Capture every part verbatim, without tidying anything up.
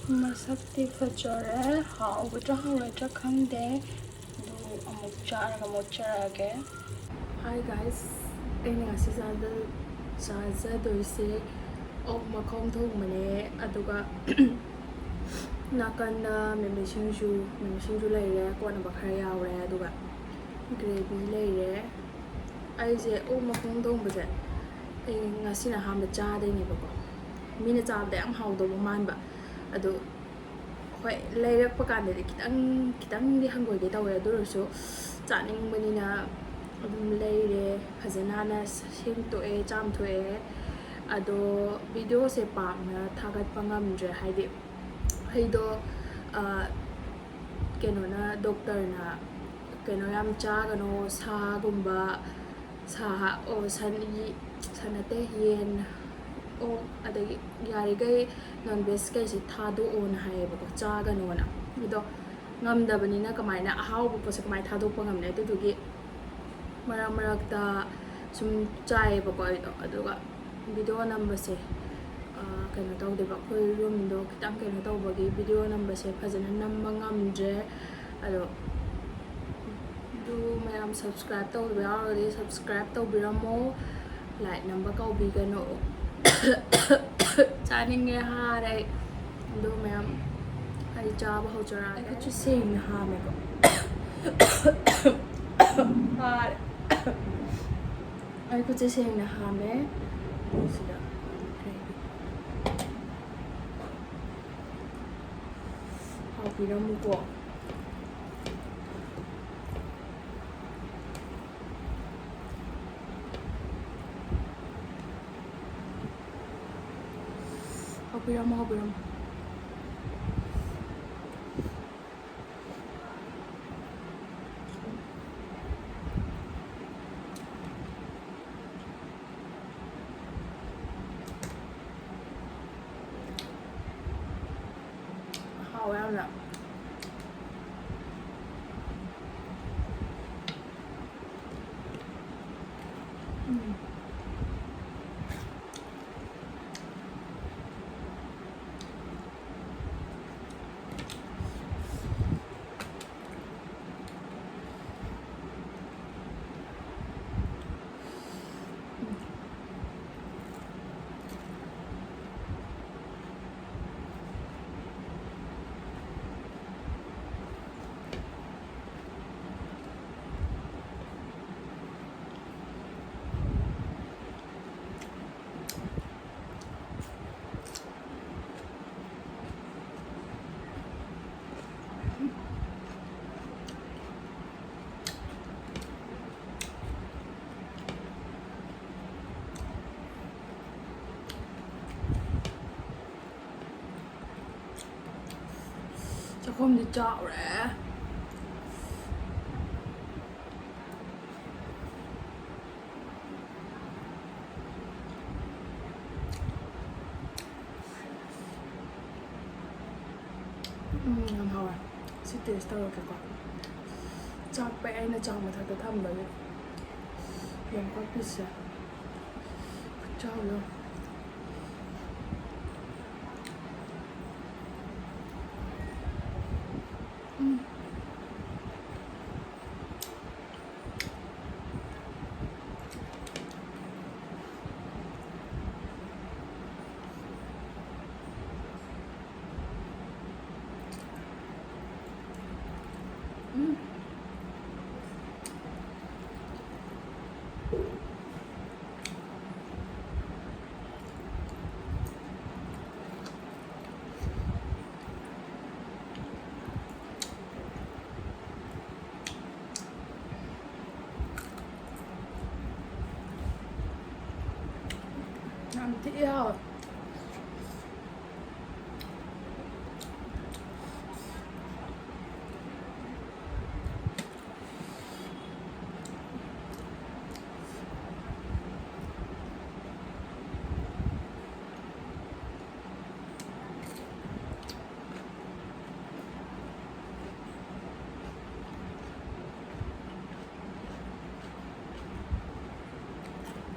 ꯃꯁꯛꯇꯤ ꯐꯖꯔꯦ, ꯍꯥꯎꯒꯗ꯭ꯔꯥ ꯍꯥꯎꯔꯣꯏꯗ꯭ꯔꯥ ꯈꯪꯗꯦ, ꯑꯗꯨ ꯑꯃꯨꯛ ꯆꯥꯔꯒ ꯃꯣꯠꯆꯔꯛꯑꯒꯦ꯫ Hi guys, ꯑꯩꯅ ꯉꯁꯤ ꯆꯥꯗ-, ꯆꯥꯖꯗꯣꯏꯁꯦ ꯑꯣꯛ ꯃꯈꯣꯡ ꯊꯣꯡꯕꯅꯦ, ꯑꯗꯨꯒ ꯅꯥꯀꯟꯗ ꯃꯤꯃꯤ ꯁꯤꯡꯖꯨ, ꯃꯤꯃꯤ ꯁꯤꯡꯖꯨ ꯂꯩꯔꯦ, ꯀꯣꯠꯅꯕ ꯈꯔ ꯌꯥꯎꯔꯦ, ꯑꯗꯨꯒ gravy ꯂꯩꯔꯦ꯫ ꯑꯩꯁꯦ ꯑꯣꯛ ꯃꯈꯣꯡ ꯊꯣꯡꯕꯁꯦ ꯑꯩ ꯉꯁꯤꯅ ꯑꯍꯥꯟꯕ ꯆꯥꯗꯣꯏꯅꯦꯕꯀꯣ꯫ ꯃꯤꯅ ꯆꯥꯕꯗ ꯌꯥꯝ ꯍꯥꯎꯗꯧꯕ ꯃꯥꯟꯕ, ꯑꯗꯣ ꯍꯣꯏ, ꯂꯩꯔꯛꯄ ꯀꯥꯟꯗꯗꯤ ꯈꯤꯇꯪ, ꯈꯤꯇꯪꯗꯤ ꯍꯪꯒꯣꯏꯒꯦ ꯇꯧꯋꯦ, ꯑꯗꯨ ꯑꯣꯏꯔꯁꯨ ꯆꯥꯅꯤꯡꯕꯅꯤꯅ ꯑꯗꯨꯝ ꯂꯩꯔꯦ꯫ ꯐꯖꯅ ꯍꯥꯟꯅ ꯁꯦꯡꯗꯣꯛꯑꯦ, ꯆꯥꯝꯊꯣꯛꯑꯦ꯫ ꯑꯗꯣ videoꯁꯦ ꯄꯥꯛꯅ ꯊꯥꯒꯠꯄ ꯉꯝꯗ꯭ꯔꯦ, ꯍꯥꯏꯗꯤ ꯑꯩꯗꯣ, ꯑ, ꯀꯩꯅꯣꯅ, doctorꯅ ꯀꯩꯅꯣ ꯌꯥꯝ ꯆꯥꯒꯅꯣ, ꯁꯥꯒꯨꯝꯕ, ꯁꯥ, ꯑꯣ, ꯁꯟ, ꯌꯦ-, ꯁꯟ ꯅꯠꯇꯦ, ꯌꯦꯟ, ꯑꯣꯛ, ꯑꯗꯒꯤ ꯌꯥꯔꯤꯈꯩ non veg ꯀꯩꯁꯦ ꯊꯥꯗꯣꯛꯑꯣꯅ ꯍꯥꯏꯌꯦꯕꯀꯣ, ꯆꯥꯒꯅꯣꯅ꯫ ꯑꯗꯣ ꯉꯝꯗꯕꯅꯤꯅ ꯀꯃꯥꯏꯅ, ꯑꯍꯥꯎꯕ ꯄꯣꯠꯁꯦ ꯀꯃꯥꯏꯅ ꯊꯥꯗꯣꯛꯄ ꯉꯝꯅꯤ? ꯑꯗꯨꯗꯨꯒꯤ ꯃꯔꯛ ꯃꯔꯛꯇ ꯁꯨꯝ ꯆꯥꯏꯌꯦꯕꯀꯣ ꯑꯩꯗꯣ꯫ ꯑꯗꯨꯒ video ꯅꯝꯕꯁꯦ, ꯑ, ꯀꯩꯅꯣ ꯇꯧꯗꯦꯕ, ꯑꯩꯈꯣꯏ roomꯗꯣ ꯈꯤꯇꯪ ꯀꯩꯅꯣ ꯇꯧꯕꯒꯤ video ꯅꯝꯕꯁꯦ ꯐꯖꯅ ꯅꯝꯕ ꯉꯝꯗ꯭ꯔꯦ꯫ ꯑꯗꯣ ꯑꯗꯨ ꯃꯌꯥꯝ subscribe ꯇꯧꯗꯕ ꯌꯥꯎꯔꯒꯗꯤ subscribe ꯇꯧꯕꯤꯔꯝꯃꯣ, like ꯅꯝꯕ ꯀꯥꯎꯕꯤꯒꯅꯨ꯫ ꯆꯥꯅꯤꯡꯉꯦ, ꯍꯥꯔꯦ ꯑꯩ꯫ ꯑꯗꯨ ꯃꯌꯥꯝ ꯑꯩ ꯆꯥꯕ ꯍꯧꯖꯔꯛꯑꯒꯦ꯫ ꯑꯩ ꯈꯨꯠꯁꯨ ꯁꯦꯡꯅ ꯍꯥꯝꯃꯦꯀꯣ꯫ ꯍꯥꯔꯦ꯫ ꯑꯩ ꯈꯨꯠꯁꯦ ꯁꯦꯡꯅ ꯍꯥꯝꯃꯦ꯫ ꯁꯤꯗ gravy꯫ ꯍꯥꯎꯕꯤꯔꯝꯃꯨꯀꯣ꯫ ꯍꯥꯎꯕꯤꯔꯝꯃꯣ, ꯍꯥꯎꯕꯤꯔꯝꯃꯣ꯫ ꯍꯥꯎꯋꯦ ꯌꯥꯝꯅ꯫ ꯎꯝ꯫ ꯀꯣꯝꯗꯤ ꯆꯥꯎꯔꯦ꯫ ꯎꯝ, ꯌꯥꯝ ꯍꯥꯎꯋꯦ꯫ ꯁꯤ ꯇꯦꯁ ꯇꯧꯔꯛꯀꯦꯀꯣ꯫ ꯆꯥꯛ ꯄꯦꯛ ꯑꯩꯅ ꯆꯥꯛ ꯃꯊꯛꯇ ꯊꯝꯕꯒꯤ ꯌꯣꯡꯄꯥꯛ ꯄꯤꯁꯁꯦ ꯈꯨꯆꯥꯎꯗꯣ꯫ ꯎꯝ꯫ ꯎꯝ꯫ ꯌꯥꯝ ꯊꯤ ꯍꯥꯎꯋꯦ꯫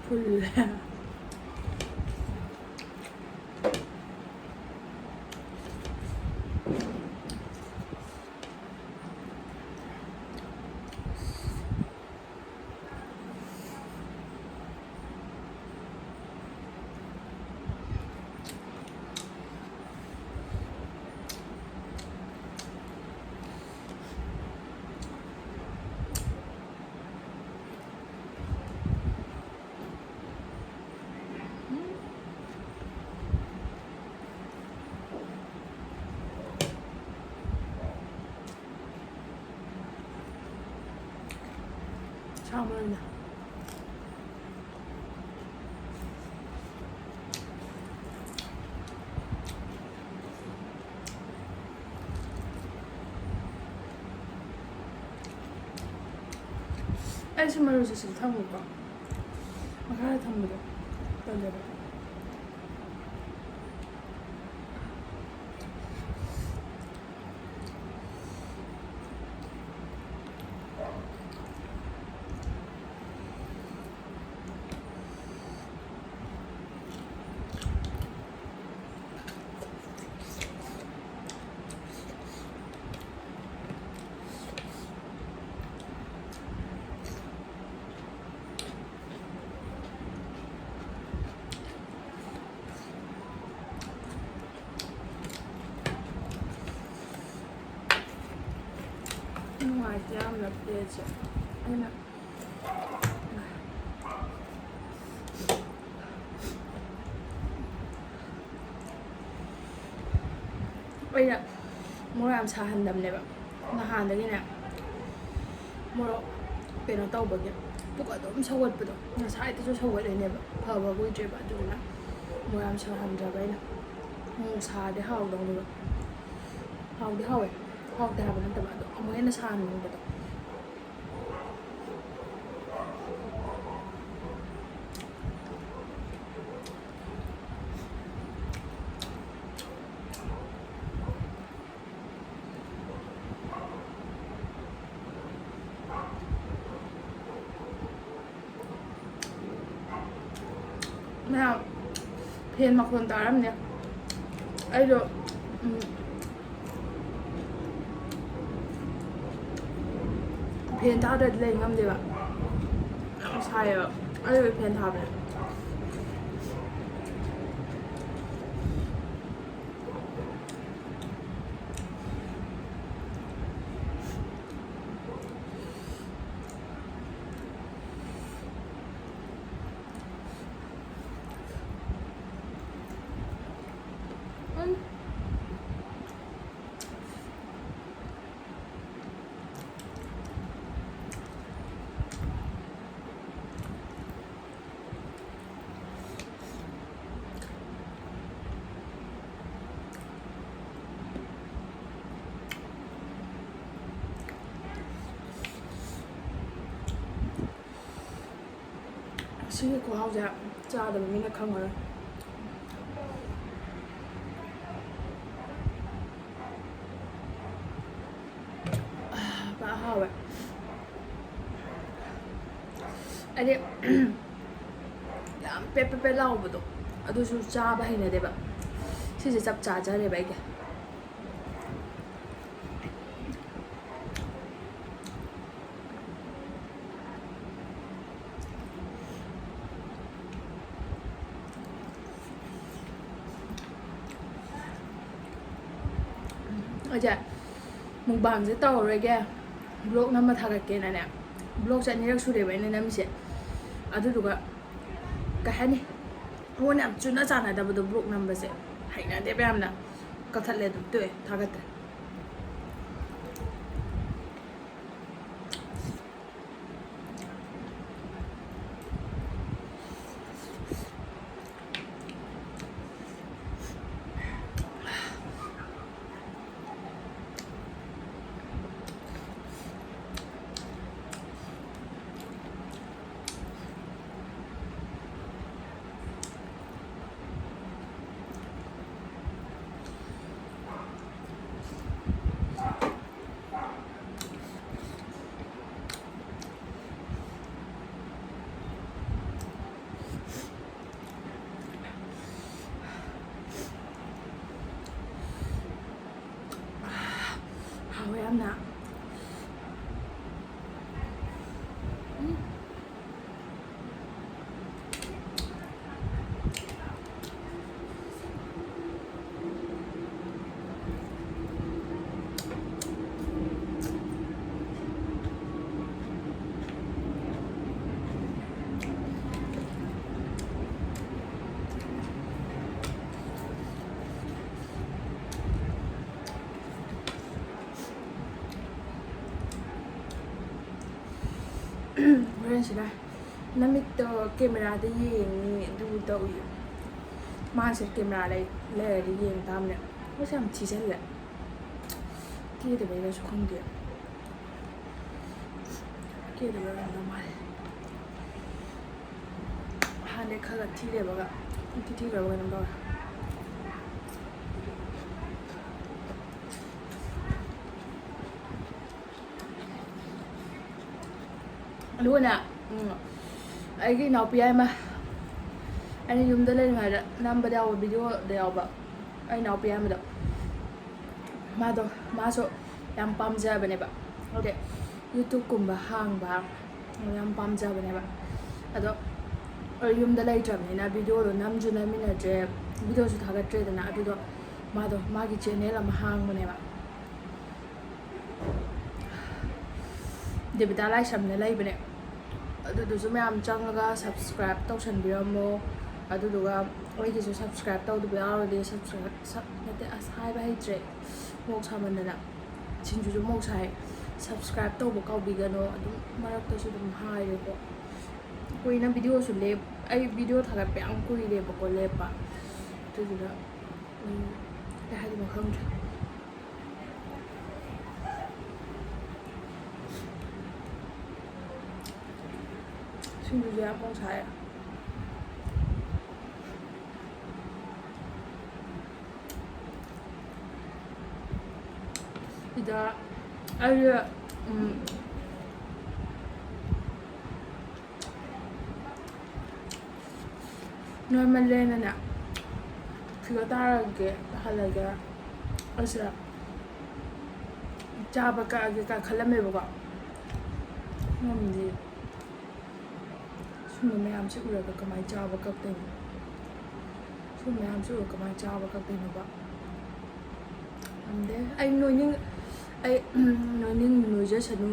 ꯐꯨꯜꯂꯦ꯫ ꯁꯥ ꯃꯔꯣꯏꯅꯦ꯫ ꯑꯩꯁꯨ ꯃꯔꯨꯁꯦ ꯁꯤꯗ ꯊꯝꯃꯨꯀꯣ꯫ ꯃꯈꯥꯗ ꯊꯝꯕꯗꯣ ꯇꯜꯂꯦꯕ꯫ ꯅꯨꯡꯉꯥꯏꯇꯦ ꯌꯥꯝꯅ ꯄ꯭ꯂꯦꯠꯁꯦ꯫ ꯑꯩꯅ ꯑꯩꯅ ꯃꯣꯔꯣꯛ ꯌꯥꯝ ꯁꯥꯍꯟꯗꯕꯅꯦꯕ꯫ ꯅꯍꯥꯟꯗꯒꯤꯅꯦ ꯃꯣꯔꯣꯛ ꯀꯩꯅꯣ ꯇꯧꯕꯒꯤ ꯄꯨꯛ ꯑꯗꯨꯝ ꯁꯧꯒꯠꯄꯗꯣ, ꯉꯁꯥꯏꯗꯁꯨ ꯁꯧꯒꯠꯂꯤꯅꯦꯕ, ꯐꯕ ꯀꯨꯏꯗ꯭ꯔꯤꯕ꯫ ꯑꯗꯨꯗꯨꯅ ꯃꯣꯔꯣꯛ ꯌꯥꯝ ꯁꯥꯍꯟꯗ꯭ꯔꯕ ꯑꯩꯅ꯫ ꯃꯣꯔꯣꯛ ꯁꯥꯔꯗꯤ ꯍꯥꯎꯗꯧꯅꯦꯕ꯫ ꯍꯥꯎꯗꯤ ꯍꯥꯎꯋꯦ, ꯍꯥꯎꯇꯦ ꯍꯥꯏꯕ ꯅꯠꯇꯕ, ꯑꯗꯣ ꯑꯃꯨꯛ ꯍꯦꯟꯅ ꯁꯥꯍꯟꯅꯤꯡꯕꯗꯣ꯫ ꯃꯌꯥꯝ ꯐꯦꯟ ꯃꯈꯣꯟ ꯇꯥꯔꯝꯅꯦ꯫ ꯑꯩꯗꯣ, ꯎꯝ, ꯐꯦꯟ ꯊꯥꯗ꯭ꯔꯗꯤ ꯂꯩ ꯉꯝꯗꯦꯕ꯫ ꯌꯥꯝ ꯁꯥꯏꯌꯦꯕ꯫ ꯑꯗꯨꯒꯤ ꯐꯦꯟ ꯊꯥꯕꯅꯦ꯫ ꯁꯤꯒꯤ ꯈꯨꯍꯥꯎꯁꯦ ꯆꯥꯗꯕ ꯃꯤꯅ ꯈꯪꯉꯔꯣꯏ꯫ ꯄꯨꯔꯥ ꯍꯥꯎꯋꯦ꯫ ꯍꯥꯏꯗꯤ ꯌꯥꯝ ꯄꯦꯠ ꯄꯦꯠ ꯄꯦꯠ ꯂꯥꯎꯕꯗꯣ ꯑꯗꯨꯁꯨ ꯆꯥꯕ ꯍꯩꯅꯗꯦꯕ꯫ ꯁꯤꯁꯦ ꯆꯞ ꯆꯥꯖꯔꯦꯕ ꯑꯩꯒꯤ꯫ ꯑꯩꯁꯦ ꯃꯨꯛꯕꯥꯡꯁꯦ ꯇꯧꯔꯔꯣꯏꯒꯦ, ꯕ꯭ꯂꯣꯛ ꯅꯝꯃ ꯊꯥꯒꯠꯀꯦꯅꯅꯦ꯫ ꯕ꯭ꯂꯣꯛꯁꯦ ꯑꯅꯤꯔꯛ ꯁꯨꯔꯦꯕ ꯑꯩꯅ ꯅꯝꯃꯤꯁꯦ꯫ ꯑꯗꯨꯗꯨꯒ ꯀꯩ ꯍꯥꯏꯅꯤ, ꯑꯩꯉꯣꯟꯗ ꯌꯥꯝ ꯆꯨꯅ ꯆꯥꯟꯅꯗꯕꯗꯣ ꯕ꯭ꯂꯣꯛ ꯅꯝꯕꯁꯦ꯫ ꯍꯩꯅꯗꯦꯕ ꯌꯥꯝꯅ꯫ ꯀꯛꯊꯠꯂꯦ ꯑꯗꯨꯝ, ꯇꯣꯛꯑꯦ, ꯊꯥꯒꯠꯇ꯭ꯔꯦ꯫ ꯍꯥꯎꯋꯦ ꯌꯥꯝꯅ꯫ ꯎꯝ꯫ ꯍꯣꯔꯦꯟ ꯁꯤꯗ ꯅꯃꯤꯠꯇꯣ ꯀꯦꯃꯦꯔꯥꯗ ꯌꯦꯡꯅꯤ ꯑꯗꯨ ꯇꯧꯏ꯫ ꯃꯥꯁꯦ ꯀꯦꯃꯦꯔꯥ ꯂꯩ-, ꯂꯩꯔꯗꯤ ꯌꯦꯡ ꯇꯥꯕꯅꯦ꯫ ꯃꯁꯤ ꯌꯥꯝ ꯊꯤꯖꯤꯜꯂꯦ꯫ ꯀꯦꯗꯕꯩꯔꯁꯨ ꯈꯪꯗꯦ꯫ ꯀꯦꯗꯕꯩ ꯑꯣꯏꯔꯝꯗꯧ ꯃꯥꯜꯂꯦ꯫ ꯈꯪꯗꯦ, ꯈꯔ ꯈꯔ ꯊꯤꯔꯦꯕꯒ, ꯏꯊꯤ ꯊꯤꯈ꯭ꯔꯕ ꯀꯩꯅꯣꯝ ꯇꯧꯔꯦ꯫ ꯑꯗꯨꯒꯅꯦ, ꯎꯝ, ꯑꯩꯒꯤ ꯏꯅꯥꯎꯄꯤ ꯑꯃ, ꯑꯩꯅ ꯌꯨꯝꯗ ꯂꯩꯔꯤꯉꯩꯗ ꯅꯝꯕꯗ ꯌꯥꯎꯕ, ꯚꯤꯗꯤꯑꯣꯗ ꯌꯥꯎꯕ, ꯑꯩ ꯏꯅꯥꯎꯄꯤ ꯑꯃꯗꯣ, ꯃꯥꯗꯣ, ꯃꯥꯁꯨ ꯌꯥꯝ ꯄꯥꯝꯖꯕꯅꯦꯕ꯫ ꯍꯥꯏꯗꯤ ꯌꯨꯇ꯭ꯌꯨꯕꯀꯨꯝꯕ ꯍꯥꯡꯕ ꯌꯥꯝ ꯄꯥꯝꯖꯕꯅꯦꯕ꯫ ꯑꯗꯣ ꯑꯩ ꯌꯨꯝꯗ ꯂꯩꯇ꯭ꯔꯕꯅꯤꯅ ꯚꯤꯗꯤꯑꯣꯗꯣ ꯅꯝꯁꯨ ꯅꯝꯃꯤꯟꯅꯗ꯭ꯔꯦ, ꯚꯤꯗꯤꯑꯣꯁꯨ ꯊꯥꯒꯠꯇ꯭ꯔꯦꯗꯅ꯫ ꯑꯗꯨꯗꯣ ꯃꯥꯗꯣ ꯃꯥꯒꯤ ꯆꯦꯅꯦꯜ ꯑꯃ ꯍꯥꯡꯕꯅꯦꯕ꯫ ꯗꯦꯕꯤꯇꯥ ꯂꯥꯏꯁ꯭ꯔꯝꯅ ꯂꯩꯕꯅꯦ꯫ ꯑꯗꯨꯗꯨꯁꯨ ꯃꯌꯥꯝ ꯆꯪꯉꯒ ꯁꯕꯁꯀ꯭ꯔꯥꯏꯕ ꯇꯧꯁꯟꯕꯤꯔꯝꯃꯣ꯫ ꯑꯗꯨꯗꯨꯒ ꯑꯩꯒꯤꯁꯨ ꯁꯕꯁꯀ꯭ꯔꯥꯏꯕ ꯇꯧꯗꯕ ꯌꯥꯎꯔꯗꯤ, ꯁꯕꯁꯀ꯭ꯔꯥꯏꯕ, ꯁꯕ-, ꯅꯠꯇꯦ, ꯑꯁ, ꯍꯥꯏꯕ ꯍꯩꯇ꯭ꯔꯦ, ꯃꯣꯔꯣꯛ ꯁꯥꯃꯟꯗꯅ꯫ ꯁꯤꯡꯖꯨꯁꯨ ꯃꯣꯔꯣꯛ ꯁꯥꯏ꯫ ꯁꯕꯁꯀ꯭ꯔꯥꯏꯕ ꯇꯧꯕ ꯀꯥꯎꯕꯤꯒꯅꯣ꯫ ꯑꯗꯨꯝ ꯃꯔꯛꯇꯁꯨ ꯑꯗꯨꯝ ꯍꯥꯏꯔꯦꯀꯣ꯫ ꯀꯨꯏꯅ ꯚꯤꯗꯤꯑꯣꯁꯨ ꯂꯦꯞ-, ꯑꯩ ꯚꯤꯗꯤꯑꯣ ꯊꯥꯒꯠꯄ ꯌꯥꯝ ꯀꯨꯏꯔꯦꯕꯀꯣ ꯂꯦꯞꯄ꯫ ꯑꯗꯨꯗꯨꯅ, ꯎꯝ, ꯀꯩ ꯍꯥꯏꯗꯣꯏꯅꯣ ꯈꯪꯗ꯭ꯔꯦ꯫ ꯁꯤꯡꯖꯨꯁꯦ ꯌꯥꯝ ꯃꯣꯔꯣꯛ ꯁꯥꯏ꯫ ꯁꯤꯗ ꯑꯩ, ꯎꯝ, ꯅꯣꯏꯃꯜꯂꯦꯅꯅꯦ, ꯐꯤꯒꯔ ꯇꯥꯔꯒꯦ, ꯇꯥꯍꯜꯂꯒꯦ꯫ ꯑꯁꯤꯗ ꯆꯥꯕ ꯀꯛꯑꯒꯦ ꯀꯥꯏ ꯈꯜꯂꯝꯃꯦꯕꯀꯣ꯫ ꯉꯝꯗꯦ꯫ ꯁꯨꯝꯕ ꯃꯌꯥꯝꯁꯦ ꯎꯔꯒ ꯀꯃꯥꯏꯅ ꯆꯥꯕ ꯀꯛꯇꯣꯏꯅꯣ? ꯁꯨꯝꯕ ꯃꯌꯥꯝꯁꯦ ꯎꯔꯒ ꯀꯃꯥꯏꯅ ꯆꯥꯕ ꯀꯛꯇꯣꯏꯅꯣꯕ? ꯉꯝꯗꯦ꯫ ꯑꯩ ꯅꯣꯏꯅꯤꯡ-, ꯑꯩ, ꯎꯝ, ꯅꯣꯏꯅꯤꯡ ꯅꯣꯏꯖꯁꯅꯨ,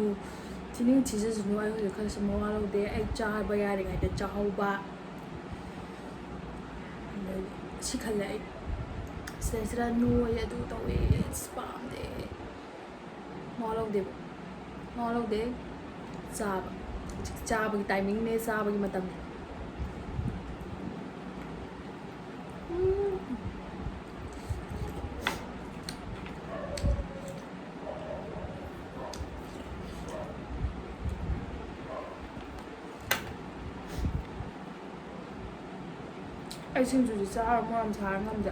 ꯊꯤꯅꯤꯡ ꯊꯤꯖꯁꯅꯨ, ꯑꯩ ꯍꯧꯖꯤꯛ ꯈꯜꯂꯤꯁꯦ ꯃꯋꯥ ꯂꯧꯗꯦ꯫ ꯑꯩ ꯆꯥꯕ ꯌꯥꯔꯤꯉꯩꯗ ꯆꯥꯍꯧꯕ꯫ ꯑꯗꯩ ꯁꯤ ꯈꯜꯂꯦ ꯑꯩ, ꯁꯤꯗꯩꯁꯤꯗ ꯅꯣꯏ ꯑꯗꯨ ꯇꯧꯋꯦ, ꯑꯁ ꯄꯥꯝꯗꯦ꯫ ꯃꯋꯥ ꯂꯧꯗꯦꯕ꯫ ꯃꯋꯥ ꯂꯧꯗꯦ꯫ ꯆꯥꯕ꯫ ꯍꯧꯖꯤꯛ ꯆꯥꯕꯒꯤ ꯇꯥꯏꯃꯤꯡꯅꯦ, ꯆꯥꯕꯒꯤ ꯃꯇꯝꯅꯦ꯫ ꯎꯝ꯫ ꯑꯩ ꯁꯤꯡꯖꯨꯁꯦ ꯆꯥꯔ ꯃꯣꯔꯣꯛ ꯌꯥꯝ ꯁꯥꯔ ꯉꯝꯗꯦ꯫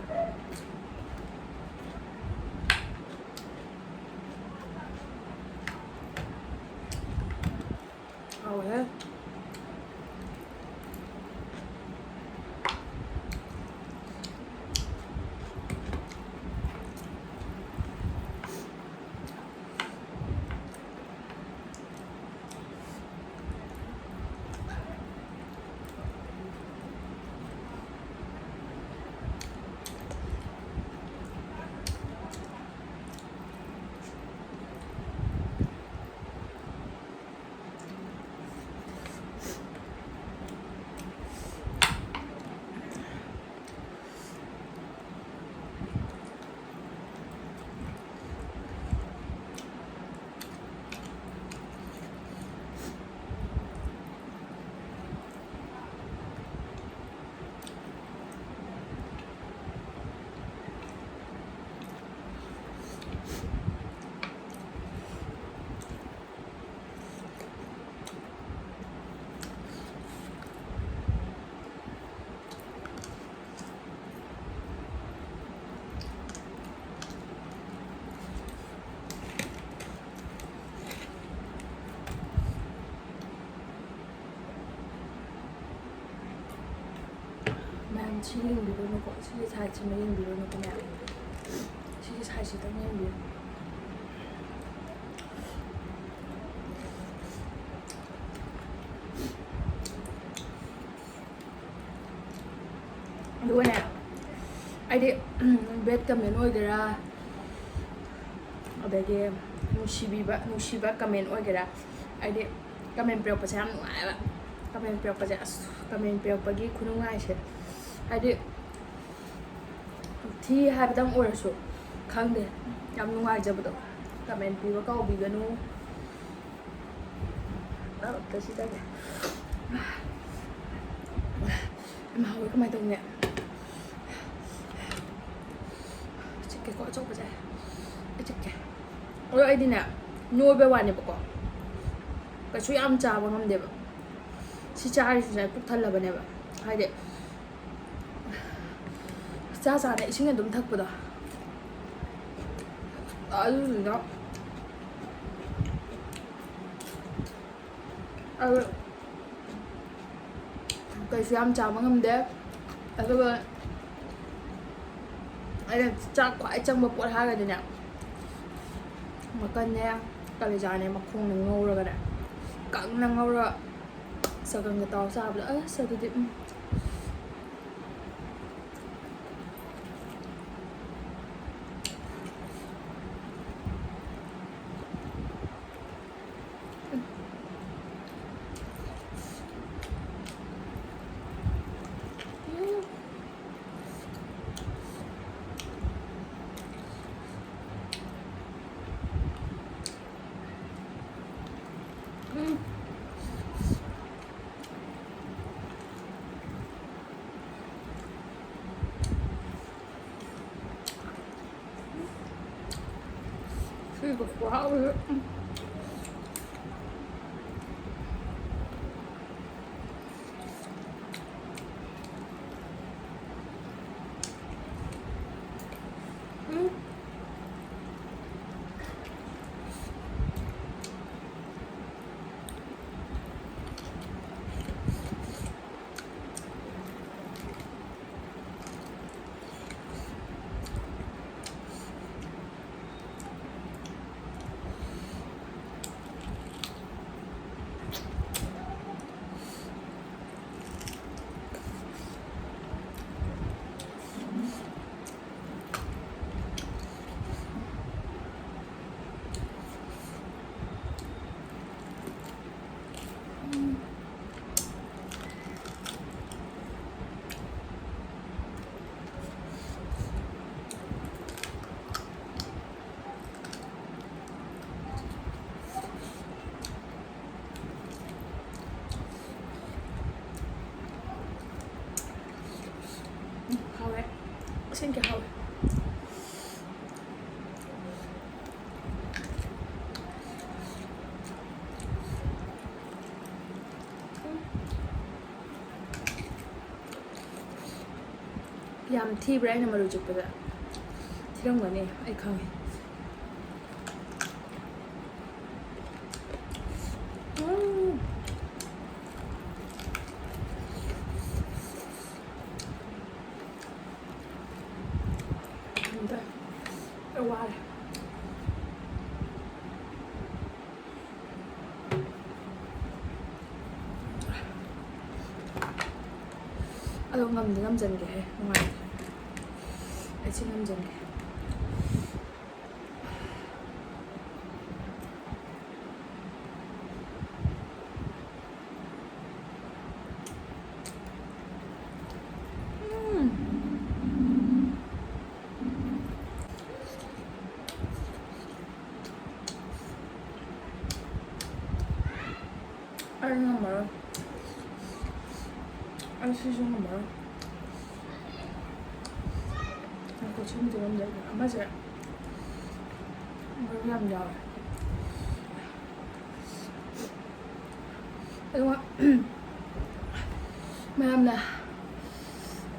ꯍꯥꯎꯋꯦꯍꯦ꯫ ꯃꯌꯥꯝ ꯁꯤ ꯌꯦꯡꯕꯤꯔꯨꯅꯨꯀꯣ, ꯁꯤꯒꯤ ꯁꯥꯏꯠꯁꯤꯃ ꯌꯦꯡꯕꯤꯔꯨꯅꯨꯀꯣ ꯃꯌꯥꯝ, ꯁꯤꯒꯤ ꯁꯥꯏꯠꯁꯤꯗꯪ ꯌꯦꯡꯕꯤꯌꯨ꯫ ꯑꯗꯨꯒꯅꯦ, ꯍꯥꯏꯗꯤ, bad comment ꯑꯣꯏꯒꯦꯔꯥ, ꯑꯗꯒꯤ ꯅꯨꯡꯁꯤꯕꯤꯕ, ꯅꯨꯡꯁꯤꯕ comment ꯑꯣꯏꯒꯦꯔꯥ, ꯍꯥꯏꯗꯤ comment ꯄꯤꯔꯛꯄꯁꯦ ꯌꯥꯝ ꯅꯨꯡꯉꯥꯏꯕ꯫ Comment ꯄꯤꯔꯛꯄꯁꯦ, ꯑꯁ, comment ꯄꯤꯔꯛꯄꯒꯤ ꯈꯨꯅꯨꯡꯉꯥꯏꯁꯦ, ꯍꯥꯏꯗꯤ ꯊꯤ ꯍꯥꯏꯕꯗꯪ ꯑꯣꯏꯔꯁꯨ, ꯈꯪꯗꯦ, ꯌꯥꯝ ꯅꯨꯡꯉꯥꯏꯖꯕꯗꯣ꯫ Comment ꯄꯤꯕ ꯀꯥꯎꯕꯤꯒꯅꯨ꯫ ꯑꯝꯇ ꯁꯤꯗꯒꯦ꯫ ꯌꯥꯝ ꯍꯥꯎꯋꯦ, ꯀꯃꯥꯏꯅ ꯇꯧꯅꯤ? ꯆꯤꯛꯀꯦꯀꯣ, ꯑꯆꯧꯕꯁꯦ꯫ ꯑꯩ ꯆꯤꯛꯀꯦ꯫ ꯑꯗꯣ ꯑꯩꯗꯤꯅꯦ, ꯅꯣꯏꯕ ꯋꯥꯅꯦꯕꯀꯣ, ꯀꯩꯁꯨ ꯌꯥꯝ ꯆꯥꯕ ꯉꯝꯗꯦꯕ꯫ ꯁꯤ ꯆꯥꯔꯤꯁꯤꯁꯨ ꯑꯩ ꯄꯨꯛ ꯊꯜꯂꯕꯅꯦꯕ꯫ ꯍꯥꯏꯗꯤ, ꯆꯥ ꯆꯥꯅ ꯏꯁꯤꯡ ꯑꯗꯨꯝ ꯊꯛꯄꯗꯣ, ꯑꯗꯨꯗꯨꯅ ꯑꯗꯨ ꯀꯩꯁꯨ ꯌꯥꯝ ꯆꯥꯕ ꯉꯝꯗꯦ꯫ ꯑꯗꯨꯒ ꯑꯩꯅ ꯆꯥꯛ ꯈ꯭ꯋꯥꯏ ꯆꯪꯕ ꯄꯣꯠ ꯍꯥꯏꯔꯒꯗꯤꯅꯦ, ꯃꯀꯟꯅꯦ, ꯀꯂꯦꯖꯥꯅꯦ, ꯃꯈꯣꯡꯅꯦ ꯉꯧꯔꯒꯅꯦ, ꯀꯪꯅ ꯉꯧꯔꯒ ꯆꯒꯪꯒ ꯇꯧꯔ ꯆꯥꯕꯗꯣ ꯑꯁ ꯑꯗꯨꯗꯤ ꯎꯝ꯫ ꯁꯤꯒ ꯈꯨꯍꯥꯎꯁꯦ꯫ ꯎꯝ꯫ ꯎꯝ, ꯍꯥꯎꯋꯦ꯫ ꯑꯁꯦꯡꯀꯤ ꯍꯥꯎꯋꯦ꯫ ꯌꯥꯝ ꯊꯤꯕ꯭ꯔꯥ ꯑꯩꯅ ꯃꯔꯨ ꯆꯤꯛꯄꯗ? ꯊꯤꯔꯝꯒꯅꯤ, ꯑꯩ ꯈꯪꯉꯦ꯫ ꯎꯝ꯫ ꯉꯝꯗ꯭ꯔꯦ꯫ ꯑꯩ ꯋꯥꯔꯦ꯫ ꯑꯗꯣ ꯉꯝꯗꯤ ꯉꯝꯖꯟꯒꯦꯍꯦ, ꯅꯨꯡꯉꯥꯏꯇꯦ꯫ ꯑꯩ ꯁꯤ ꯉꯝꯖꯟꯒꯦ꯫ ꯎꯝ꯫ ꯑꯩ ꯉꯝꯃꯔꯣꯏ꯫ ꯑꯩ ꯁꯤꯁꯨ ꯉꯝꯃꯔꯣꯏ꯫ ꯉꯥꯏꯈꯣ, ꯁꯤꯃꯗꯤ ꯉꯝꯗ꯭ꯔꯦ꯫ ꯑꯃꯁꯦ ꯃꯔꯨ ꯌꯥꯝ ꯌꯥꯎꯋꯦ꯫ ꯑꯗꯨꯒ ꯃꯌꯥꯝꯅ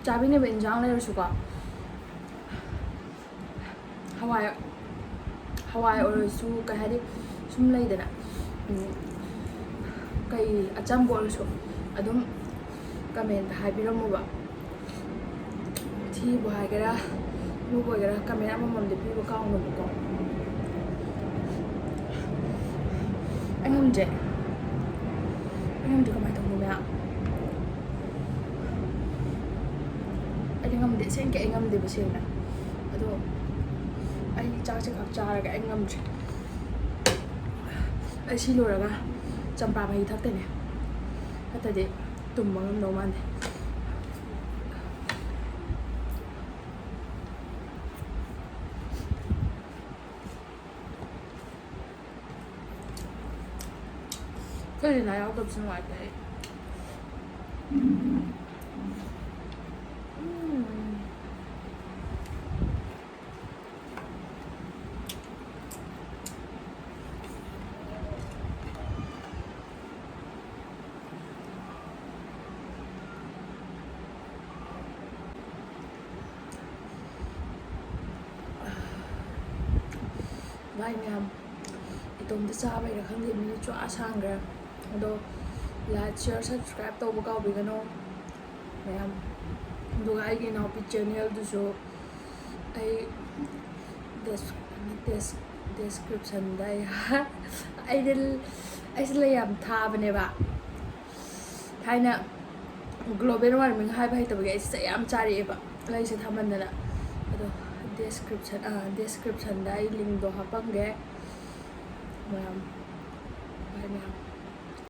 ꯆꯥꯕꯤꯅꯕ ꯏꯟꯖꯥꯡ ꯂꯩꯔꯁꯨꯀꯣ, ꯍꯋꯥꯏ, ꯍꯋꯥꯏ ꯑꯣꯏꯔꯁꯨ, ꯀꯩ ꯍꯥꯏꯅꯤ, ꯁꯨꯝ ꯂꯩꯗꯅ, ꯎꯝ, ꯀꯩ ꯑꯆꯝꯕ ꯑꯣꯏꯔꯁꯨ ꯑꯗꯨꯝ comment ꯍꯥꯏꯕꯤꯔꯝꯃꯣꯕ꯫ ꯊꯤꯕꯨ ꯍꯥꯏꯒꯦꯔꯥ, ꯂꯨꯕ ꯑꯣꯏꯒꯦꯔꯥ, comment ꯑꯃꯃꯝꯗꯤ ꯄꯤꯕ ꯀꯥꯎꯅꯣꯕꯀꯣ꯫ ꯑꯩ ꯉꯝꯗ꯭ꯔꯦ꯫ ꯑꯩ ꯉꯝꯗ꯭ꯔꯦ, ꯀꯃꯥꯏꯅ ꯇꯧꯅꯤ ꯃꯌꯥꯝ? ꯑꯩꯗꯤ ꯉꯝꯗꯦ, ꯑꯁꯦꯡꯀꯤ ꯑꯩ ꯉꯝꯗꯦꯕ, ꯁꯦꯡꯅ꯫ ꯑꯗꯣ ꯑꯩ ꯆꯥꯛꯁꯦ ꯈꯛ ꯆꯥꯔꯒ ꯑꯩ ꯉꯝꯗ꯭ꯔꯦ꯫ ꯑꯩ ꯁꯤ ꯂꯣꯏꯔꯒ ꯆꯝꯄ꯭ꯔꯥ ꯃꯍꯤ ꯊꯛꯇꯣꯏꯅꯦ, ꯅꯠꯇ꯭ꯔꯗꯤ ꯇꯨꯝꯕ ꯉꯝꯗꯧ ꯃꯥꯟꯗꯦ꯫ ꯑꯩꯈꯣꯏ ꯔꯤꯅꯥ ꯌꯥꯎꯗꯕꯁꯦ ꯅꯨꯡꯉꯥꯏꯇꯦ ꯑꯩ꯫ ꯎꯝ꯫ ꯚꯥꯏ ꯃꯌꯥꯝ, ꯏꯇꯣꯝꯇ ꯆꯥꯕꯩꯔꯥ ꯈꯪꯗꯦ, ꯃꯤꯅꯤꯠꯁꯨ ꯑꯥ ꯁꯥꯡꯈ꯭ꯔꯦ꯫ ꯑꯗꯣ like, share, subscribe ꯇꯧꯕ ꯀꯥꯎꯕꯤꯒꯅꯣ ꯃꯌꯥꯝ꯫ ꯑꯗꯨꯒ ꯑꯩꯒꯤ ꯏꯅꯥꯎꯄꯤ ꯆꯦꯅꯦꯜꯗꯨꯁꯨ ꯑꯩ ꯗꯦꯁꯀ꯭ꯔꯤꯞꯁꯟꯗ ꯑꯩ ꯑꯩꯗꯤ ꯑꯩꯁꯦ ꯂꯩ ꯌꯥꯝ ꯊꯥꯕꯅꯦꯕ꯫ ꯊꯥꯏꯅ global warming ꯍꯥꯏꯕ ꯍꯩꯇꯕꯒꯤ ꯑꯩꯁꯦ ꯆꯩ ꯌꯥꯝ ꯆꯥꯔꯛꯑꯦꯕ, ꯂꯩꯁꯦ ꯊꯥꯃꯟꯗꯅ꯫ ꯑꯗꯣ ꯗꯦꯁꯀ꯭ꯔꯤꯞꯁꯟ ꯗꯦꯁꯀ꯭ꯔꯤꯞꯁꯟꯗ ꯑꯩ ꯂꯤꯡꯗꯣ ꯍꯥꯞꯄꯝꯒꯦ ꯃꯌꯥꯝ꯫ ꯚꯥꯏ ꯃꯌꯥꯝ꯫